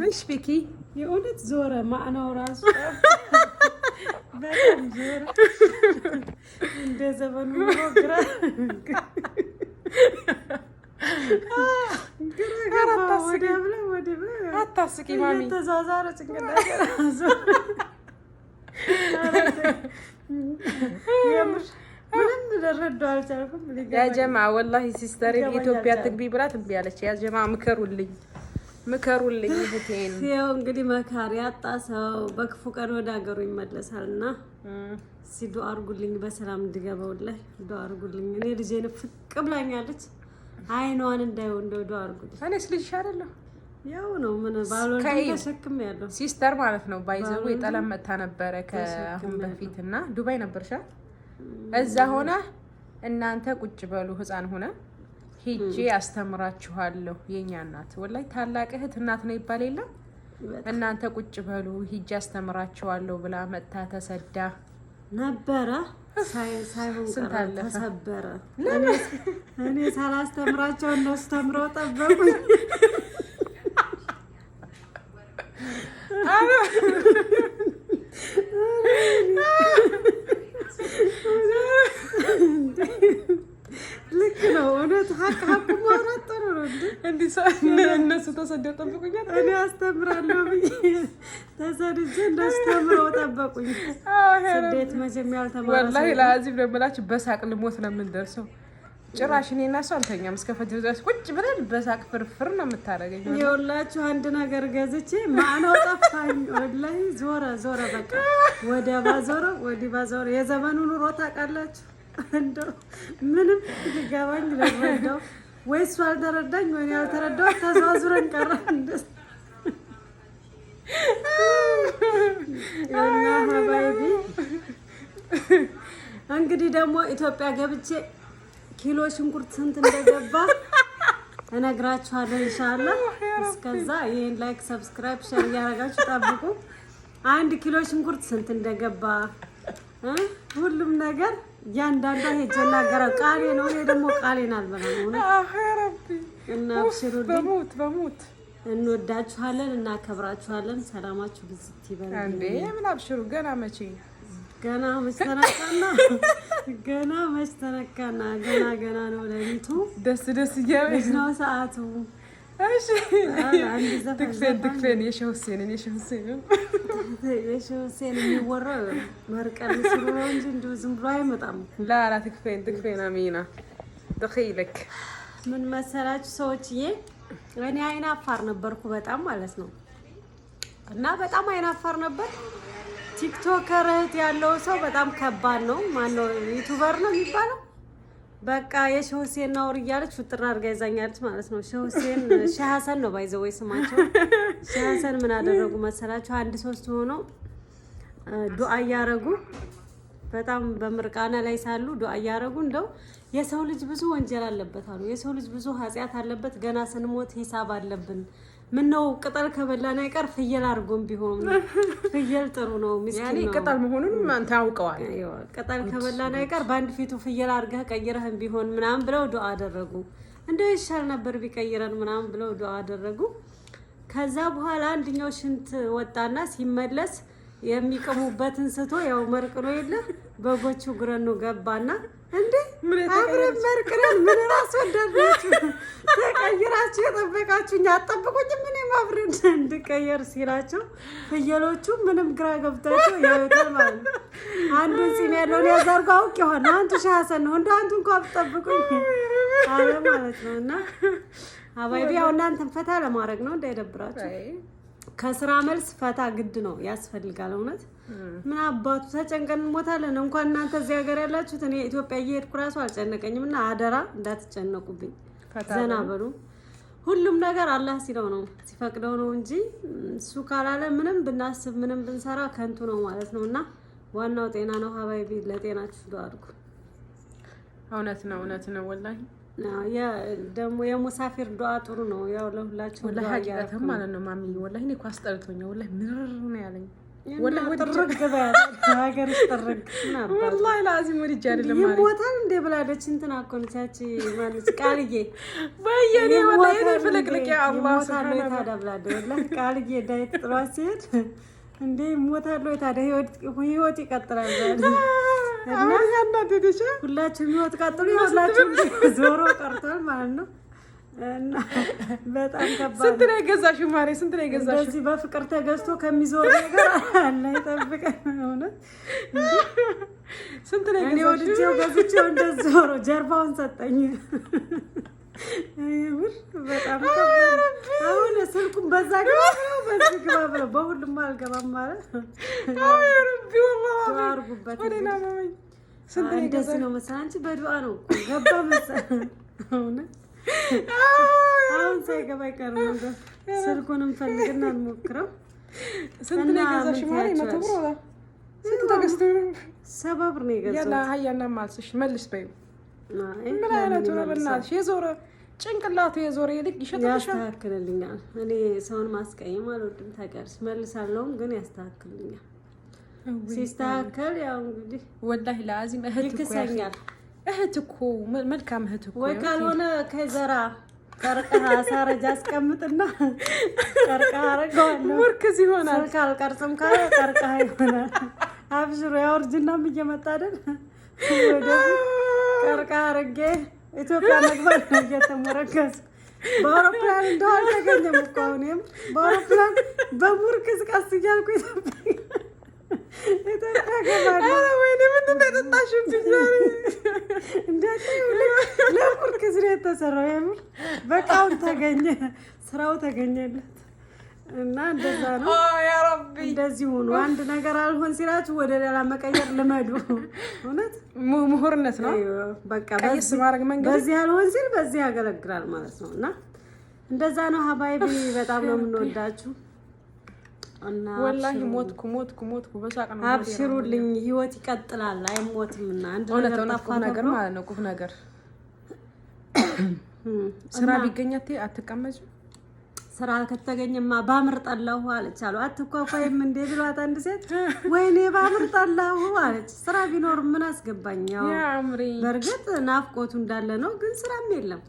እሽ ቢኪ። የእውነት ዞረ ማዕናው ራሱ በጣም ዞረ። እንደ ዘመኑ ኑሮ ግራ ግራ ገባ። ወዲያ ብለህ ወዲህ ብለህ አታስቂ ማሚ። እየተዟዟረ ጭንቅላቴ ራሱ የምር ምንም ልረዳው አልቻልኩም። ያ ጀማ ወላሂ sister ሊገባኝ ኢትዮጵያ አልቻለም። ትግቢ ብላት እምቢ አለች። ያ ጀማ ምከሩልኝ፣ ምከሩልኝ እህቴን። ያው እንግዲህ መካሪ ያጣ ሰው በክፉ ቀን ወደ ሀገሩ ይመለሳል እና እስኪ ዱአ አድርጉልኝ በሰላም እንድገባው ላይ ዱአ አድርጉልኝ። እኔ ልጄን ፍቅ ብላኛለች። አይኗን እንዳየው እንደው ዱአ አድርጉልኝ። እኔስ ልጅሽ አይደለሁ? ያው ነው ምን ባልወልድም ተሸክም ያለው sister ማለት ነው። By the way ባልወልድም ጠለም መታ ነበረ ከአሁን ተሸክሜያለሁ። በፊት እና ዱባይ ነበርሻ። እዛ ሆነ እናንተ ቁጭ በሉ ህፃን ሆነ ሂጄ አስተምራችኋለሁ። የኛ እናት ወላሂ ታላቅ እህት እናት ነው ይባል የለም። እናንተ ቁጭ በሉ ሂጄ አስተምራችኋለሁ ብላ መጥታ ተሰዳ ነበረ ሳይሆን ስንት ቀረ፣ አለፈ። ተሰበረ። እኔ ሳላስተምራቸው እነሱ ተምረው ጠበቁኝ። ልክ ነው። እውነት ሀቅ ሀቁ ማውራት ጥሩ ነው እንዴ። እንዲህ እነሱ ተሰደው ጠብቁኛል። እኔ አስተምራለሁ ብዬ ተሰድጄ እነሱ ተምረው ጠበቁኝ። ስደት መቼም ያልተማረ ወላሂ ሰው ለአዚም ነው የምላችሁ፣ በሳቅ ልሞት ነው የምንደርሰው። ጭራሽ እኔ እና እሷ አንተኛም እስከ ፈጅር ድረስ ቁጭ ብለን በሳቅ ፍርፍር ነው የምታደርገኝ። የሁላችሁ አንድ ነገር ገዝቼ ማዕናው ጠፋኝ። ወላሂ ዞረ ዞረ፣ በቃ ወዲያ ባዞረ ወዲህ ባዞረ። የዘመኑ ኑሮ ታውቃላችሁ። እንደው ምንም ሊገባኝ ልረዳው ወይ እሱ አልተረዳኝ ወይ እኔ አልተረዳው፣ ተዟዙረን ቀረ። እና ሀባይቢ እንግዲህ ደግሞ ኢትዮጵያ ገብቼ ኪሎ ሽንኩርት ስንት እንደገባ እነግራችኋለሁ ኢንሻአላህ። እስከዛ ይሄን like፣ subscribe፣ share እያደረጋችሁ ጠብቁ። 1 ኪሎ ሽንኩርት ስንት እንደገባ ሁሉም ነገር እያንዳንዷ ሄጄ እናገራለሁ። ቃሌ ነው። እኔ ደግሞ ቃሌን አልበላም። እውነት ረቢ እና አብሽሩልኝ። በሞት በሞት። እንወዳችኋለን፣ እናከብራችኋለን። ሰላማችሁ ብዝት ይበል። እንዴ ምን አብሽሩ፣ ገና መቼ ገና መች ተነካና፣ ገና መች ተነካና፣ ገና ገና ነው ሌሊቱ። ደስ ደስ እያለኝ መች ነው ሰዓቱ? እሺ። አንድ ዘፈን ትክፌን ዘፈን ትክፌን የሸህ ሁሴንን የሸህ ሁሴንን። የሸህ ሁሴን የሚወራው መርቀን ሲሉ ነው እንጂ እንዲሁ ዝም ብሎ አይመጣም። لا لا تكفين تكفين አሚና دخيلك። ምን መሰላችሁ ሰዎችዬ፣ እኔ አይን አፋር ነበርኩ በጣም ማለት ነው። እና በጣም አይን አፋር ነበር። TikToker እህት ያለው ሰው በጣም ከባድ ነው። ማነው YouTuber ነው የሚባለው? በቃ የሸህ ሁሴን ናውር እያለች ውጥር አድርጋ ይዛኛለች ማለት ነው። ሸህ ሁሴን ሸህ ሀሰን ነው by the way ስማቸው። ሸህ ሀሰን ምን አደረጉ መሰላችሁ? አንድ ሶስት ሆነው ዱአ እያረጉ በጣም በምርቃና ላይ ሳሉ ዱአ እያረጉ እንደው የሰው ልጅ ብዙ ወንጀል አለበት አሉ። የሰው ልጅ ብዙ ኃጢአት አለበት። ገና ስንሞት ሂሳብ አለብን። ምነው ቅጠል ከበላን አይቀር ፍየል አድርጎም ቢሆን ፍየል ጥሩ ነው። ምስኪን ያኔ ነው። ቅጠል መሆኑን አንተ አውቀዋል። ቅጠል ከበላን አይቀር በአንድ ፊቱ ፍየል አድርገህ ቀይረህን ቢሆን ምናምን ብለው ዱአ አደረጉ። እንደው ይሻል ነበር ቢቀይረን ምናምን ብለው ዱአ አደረጉ። ከዛ በኋላ አንደኛው ሽንት ወጣና ሲመለስ የሚቅሙበትን ስቶ ያው መርቅኖ የለ በጎቹ ጉረኖ ገባና እንዴ አብረን መርቅነን ምን ራስ ወዳድናችሁ ተቀይራችሁ የጠበቃችሁኝ አትጠብቁኝም? እኔም አብረን እንድቀየር ሲላቸው ፍየሎቹ ምንም ግራ ገብታቸው ያዩታል ማለት ነው። አንዱን ፂም ያለውን ያዛርጎ አውቅ የሆነ አንቱ ሺህ ሀሰን ነው እንደ አንቱ እንኳ ብትጠብቁኝ አለ ማለት ነው። እና አባይቢ ያው እናንተን ፈታ ለማድረግ ነው እንዳይደብራችሁ። ከስራ መልስ ፈታ ግድ ነው ያስፈልጋል። እውነት ምን አባቱ ተጨንቀን እንሞታለን። እንኳን እናንተ እዚህ ሀገር ያላችሁት እኔ ኢትዮጵያ እየሄድኩ ራሱ አልጨነቀኝም። እና አደራ እንዳትጨነቁብኝ፣ ዘና በሉ። ሁሉም ነገር አላህ ሲለው ነው ሲፈቅደው ነው እንጂ እሱ ካላለ ምንም ብናስብ ምንም ብንሰራ ከንቱ ነው ማለት ነው። እና ዋናው ጤና ነው። ሀባይቢ ለጤናችሁ ዱአ አድርጉ። እውነት ነው፣ እውነት ነው። ወላሂ ደግሞ የሙሳፊር ዱአ ጥሩ ነው። ያው ለሁላችሁ ወላሂ ሀቂቀትም ማለት ነው ማሚ፣ ወላሂ እኔ እኮ አስጠልቶኛል። ወላሂ ምርር ነው ያለኝ። ወላሂ ጥርግ ሀገርሽ ጥርግ ወላሂ لازم ወድጄ አይደለም ይሞታል እንደ ብላለች። እንትና እኮ ነች ያቺ ማነች ቃልዬ በየኔ ወላሂ የኔ ፍልቅልቅ ያ አላህ ይሞታል ወይ ታዲያ ብላለች። ወላሂ ቃልዬ ዳዊት ጥሯት ሲሄድ እንዴ ይሞታል ወይ ታዲያ ህይወት ይቀጥላል። ሁላችሁም ህይወት ቀጥሉ። ሁላችሁም ዞሮ ቀርቷል ማለት ነው። እና በጣም ከባድ። ስንት ነው የገዛሽው ማሬ? ስንት ነው የገዛሽው? እንደዚህ በፍቅር ተገዝቶ ከሚዞር ነገር አለ ይጠብቀን። እውነት ስንት ነው እኔ ወድጄው ገዝቼው እንደዚህ ዞሮ ጀርባውን ሰጠኝ። ብር በጣም ከባድ። አሁን ስልኩን በዛ ግባ ብለው በዚህ ግባ ብለው በሁሉም አልገባም ማለት አድርጉበት። እንደዚህ ነው መሰለህ። አንቺ በዱዓ ነው ገባ መሰለህ። እውነት አሁን ሳይገባ አይቀርም። ስልኩንም ፈልግና እንሞክረው። ስንት ነው የገዛሽው ማሬ? 100 ብር ስንት ተገዝቶ? 70 ብር ነው የገዛሁት። ያላ ሀያና ማልስሽ መልስ በይው። ምን አይነቱ ነው በእናትሽ? የዞረ ጭንቅላቱ የዞረ ይልቅ ይሸጥልሻል። ያስተካክልልኛል። እኔ ሰውን ማስቀየም አልወድም ታውቂያለሽ። መልሳለሁም ግን ያስተካክልልኛል። ሲስተካከል ያው እንግዲህ ወላሂ لازم እህት እኮ ይክሰኛል። እህት እኮ መልካም እህት እኮ ወይ ካልሆነ ከዘራ ቀርቀሃ ሳረጃ አስቀምጥና ቀርቀሃ አደርገዋለሁ። ሙርክዝ ይሆናል። ስልክ አልቀርጽም ካለ ቀርቀሃ ይሆናል። አብሽሩ፣ ያው እርጅናም እየመጣ አይደል? ወደፊት ቀርቀሃ አድርጌ ኢትዮጵያ መግባት ነው እየተሞረከዝኩ። በአውሮፕላን እንደው አልተገኘም እኮ አሁን የምር በአውሮፕላን በሙርክዝ ቀስ እያልኩ ኢትዮጵያ ገባለሁ። ወይኔ ምንድን ነው የጠጣሽብኝ ዛሬ? ለሙርክዝ ነው የተሰራው። የምር በቃውን ተገኘ፣ ስራው ተገኘለት እና እንደዛ ነው። ያ ረቢ እንደዚህ ሁኑ። አንድ ነገር አልሆን ሲላችሁ ወደ ሌላ መቀየር ልመዱ። እውነት ምሁርነት ነው። በቃ ቀይስ ማድረግ መንገድ በዚህ አልሆን ሲል በዚህ ያገለግላል ማለት ነው። እና እንደዛ ነው። حبايبي በጣም ነው የምንወዳችሁ እና ወላሂ ሞትኩ ሞትኩ ሞትኩ በሳቅ ነው። አብሽሩልኝ፣ ህይወት ይቀጥላል፣ አይሞትም። እና አንድ እውነት ነገር እውነት ጠፋ ቁም ነገር ተብሎ ማለት ነው። ቁም ነገር ስራ ቢገኛት አትቀመጭም። ስራ ከተገኘማ ባምር ጠላሁ አለች አሉ። አትኳኳይም እንዴ ብሏት አንድ ሴት ወይኔ ባምር ጠላሁ አለች። ስራ ቢኖር ምን አስገባኝ? ያው ያ አምሪ በእርግጥ ናፍቆቱ እንዳለ ነው፣ ግን ስራም የለም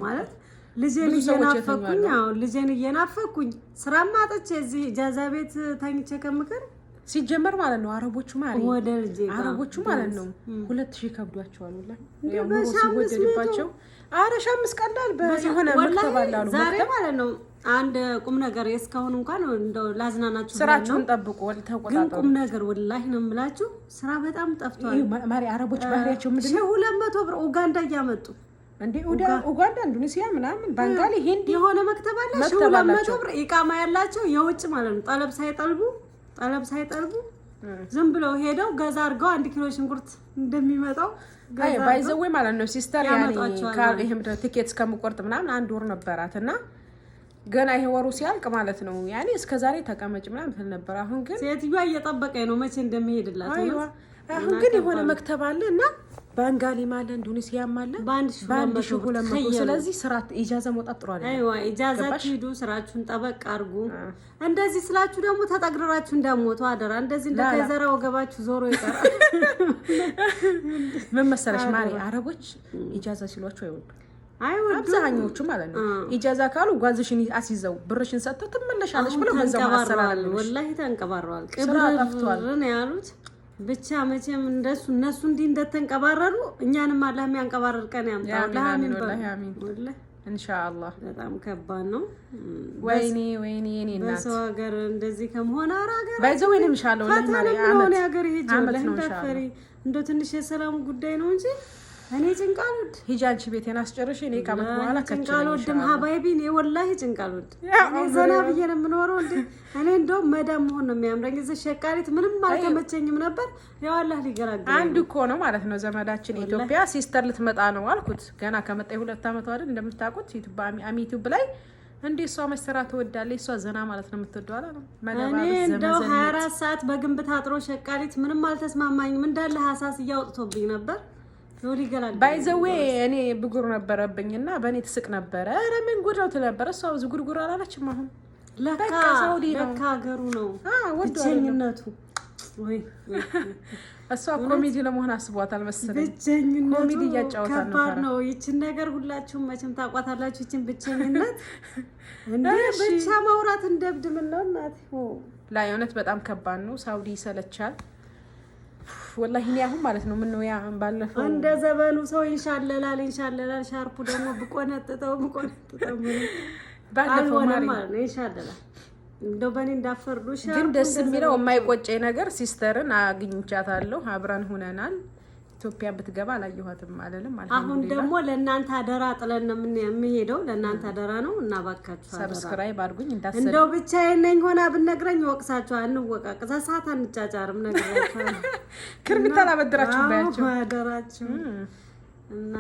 ማለት ልጄን ብዙ ሰዎች እየናፈኩኝ የተኙ አዎ ልጄን እየናፈኩኝ ስራም አጥቼ እዚህ إجازة ቤት ተኝቼ ከምክር ሲጀመር ማለት ነው አረቦቹ ማለት ወደ ልጄ ጋር አረቦቹ ማለት ነው 2000 ከብዷቸዋል። ወላሂ ያው ኑሮ በ1500 ሲወደድባቸው ኧረ 1500 ቀላል በሆነ ወላሂ مكتب አለ አሉ። ዛሬ ማለት ነው አንድ ቁም ነገር እስካሁን እንኳን እንደው ላዝናናችሁ ብለን ነው። ስራችሁን ጠብቁ፣ ግን ተቆጣጠሩ። ቁም ነገር ወላሂ ነው የምላችሁ ስራ በጣም ጠፍቷል። ይህ ማሪ አረቦች ባህሪያቸው ምንድን ነው 1200 ብር ኡጋንዳ እያመጡ እንዴ? ኡጋንዳ፣ ኢንዶኔሲያ ምናምን ባንጋሊ፣ ሂንዲ የሆነ مكتب አለ ሺህ مكتب ሁለት መቶ አላቸው። ብር إقامة ያላቸው የውጭ ማለት ነው። ጠለብ ሳይጠልቡ ዝም ብለው ሄደው ገዛ አድርገው 1 ኪሎ ሽንኩርት እንደሚመጣው ገዛ አድርገው by the way ማለት ነው sister ያኔ ያመጧቸዋል ማለት ይሄ ምንድን ነው ቲኬት እስከምቆርጥ ምናምን አንድ ወር ነበራት እና ገና ይሄ ወሩ ሲያልቅ ማለት ነው ያኔ እስከ ዛሬ ተቀመጭ ምናምን ትል ነበር። አሁን ግን ሴትዮዋ እየጠበቀኝ ነው መቼ እንደሚሄድላት። አይዋ እውነት አሁን ግን የሆነ مكتب አለ እና ባንጋሊም አለ ኢንዶኔሲያም አለ በአንድ ሺህ በአንድ ሁለት ሺህ መቶ ሁለት መቶ ተኸየሉ። ስለዚህ ስራ إجازة መውጣት ጥሩ አይደለም። አይዋ إجازة ገባሽ? ሂዱ፣ ስራችሁን ጠበቅ አድርጉ። እንደዚህ ስላችሁ ደግሞ ተጠግረራችሁ እንዳሞቱ አደራ። እንደዚህ እንደ لا لا። ከዘራ ወገባችሁ ዞሮ ይቀራል። ምን መሰለሽ ማሪ አረቦች إجازة ሲሏቸው አይወዱም። አይወዱም። አብዛኞቹ ማለት ነው إجازة ካሉ ጓዝሽን አስይዘው ብርሽን ሰጥተው ትመለሻለሽ ብለው ገንዘብ ተንቀባረዋል፣ ማሰራለሽ። ወላሂ ተንቀባረዋል። ስራ ጠፍቷል። ቅብር ነው ያሉት። ብቻ መቼም እንደሱ እነሱ እንዲህ እንደተንቀባረሩ እኛንም አላህ የሚያንቀባረር ቀን ያምጣ። አሚን ወላሂ አሚን፣ አሚን በሉ። ወላሂ አሚን ወላሂ ኢንሻአላህ። በጣም ከባድ ነው። ወይኔ ወይኔ የኔ እናት በሰው ሀገር እንደዚህ ከመሆን ኧረ ሀገር by the way ነው ኢንሻአላህ። ወላሂ ፈተና ማሪ ምን ሆነ አመት ሀገር ሂጅ አመት ወላሂ ነው እንዳትፈሪ። ኢንሻአላህ። እንደው ትንሽ የሰላሙ ጉዳይ ነው እንጂ እኔ ጭንቅ አልወድ ሂጂ አንቺ ቤቴን አስጨርሽ። እኔ ከአመት በኋላ ጭንቅ ከችለኝ አልወድም። ኢንሻአላህ። حبايبي እኔ ወላሂ ጭንቅ አልወድም። ያ እኔ ዘና ብዬ ነው የምኖረው። እንዴ እኔ እንደውም መዳም መሆን ነው የሚያምረኝ። እዚህ ሸቃሪት ምንም አልተመቸኝም ነበር። ያው አላህ ሊገላግለኝ አንድ እኮ ነው ማለት ነው ዘመዳችን ኢትዮጵያ sister ልትመጣ ነው አልኩት። ገና ከመጣ የ2 አመቷ አይደል እንደምታውቁት ዩቲዩብ አሚ ዩቲዩብ ላይ እንዴ እሷ መሰራት ትወዳለች፣ እሷ ዘና ማለት ነው የምትወደው አላ ነው እኔ መለባበስ፣ እንደው ዘመዘነት 24 ሰዓት በግንብ ታጥሮ ሸቃሪት ምንም አልተስማማኝም። እንዳለ ሀሳስ እያወጥቶብኝ ነበር። ይኸው ሊገላግለኝ by the way እኔ ብጉር ነበረብኝና በእኔ ትስቅ ነበረ። ኧረ ምን ጉድ ነው ትል ነበረ። እሷ ብዙ ጉድጉር አላለችም። አሁን ለካ በቃ ሳውዲ ነው። ለካ ሀገሩ ነው ወዶ አይደለም። ብቸኝነቱ። ወይ ወይ፣ እሷ ኮሜዲ ለመሆን አስቧታል መሰለኝ። ብቸኝነቱ ኮሜዲ እያጫወታት ከባድ ነበረ። ነው። ይችን ነገር ሁላችሁም መቼም ታውቋታላችሁ። ይችን ብቸኝነት እንደ እሺ። ብቻ ማውራት እንደብድ ምን ነው እናቴ። ላይ እውነት በጣም ከባድ ነው። ሳውዲ ይሰለቻል። ወላሂ እኔ አሁን ማለት ነው ምነው ያ ባለፈው እንደ ዘበኑ ሰው ይንሻለላል ይንሻለላል። ሻርፑ ደግሞ ብቆነጥጠው ብቆነጥጠው ምን ባለፈው አልሆነም ማሪ ማለት ነው። ይንሻለላል እንደው በእኔ እንዳፈርዱ ግን ሻርፑ ደስ እንደ የሚለው ዘበኑ የማይቆጨኝ ነገር sister ን አግኝቻታለሁ። አብረን ሁነናል። ኢትዮጵያ ብትገባ አላየኋትም አልልም። አሁን አልሐምዱሊላህ። ደግሞ ለእናንተ አደራ ጥለን ነው የምንሄደው። ለእናንተ አደራ ነው እና እባካችሁ አደራ። Subscribe አድርጉኝ እንዳሰ እንደው ብቻዬን ነኝ ሆና ብነግረኝ ወቅሳችኋል። እንወቃቀስ ሰዓት አንጫጫርም ነግራችኋለሁ። ክርቢት አላበድራችሁም ባያቸው አደራችሁ እና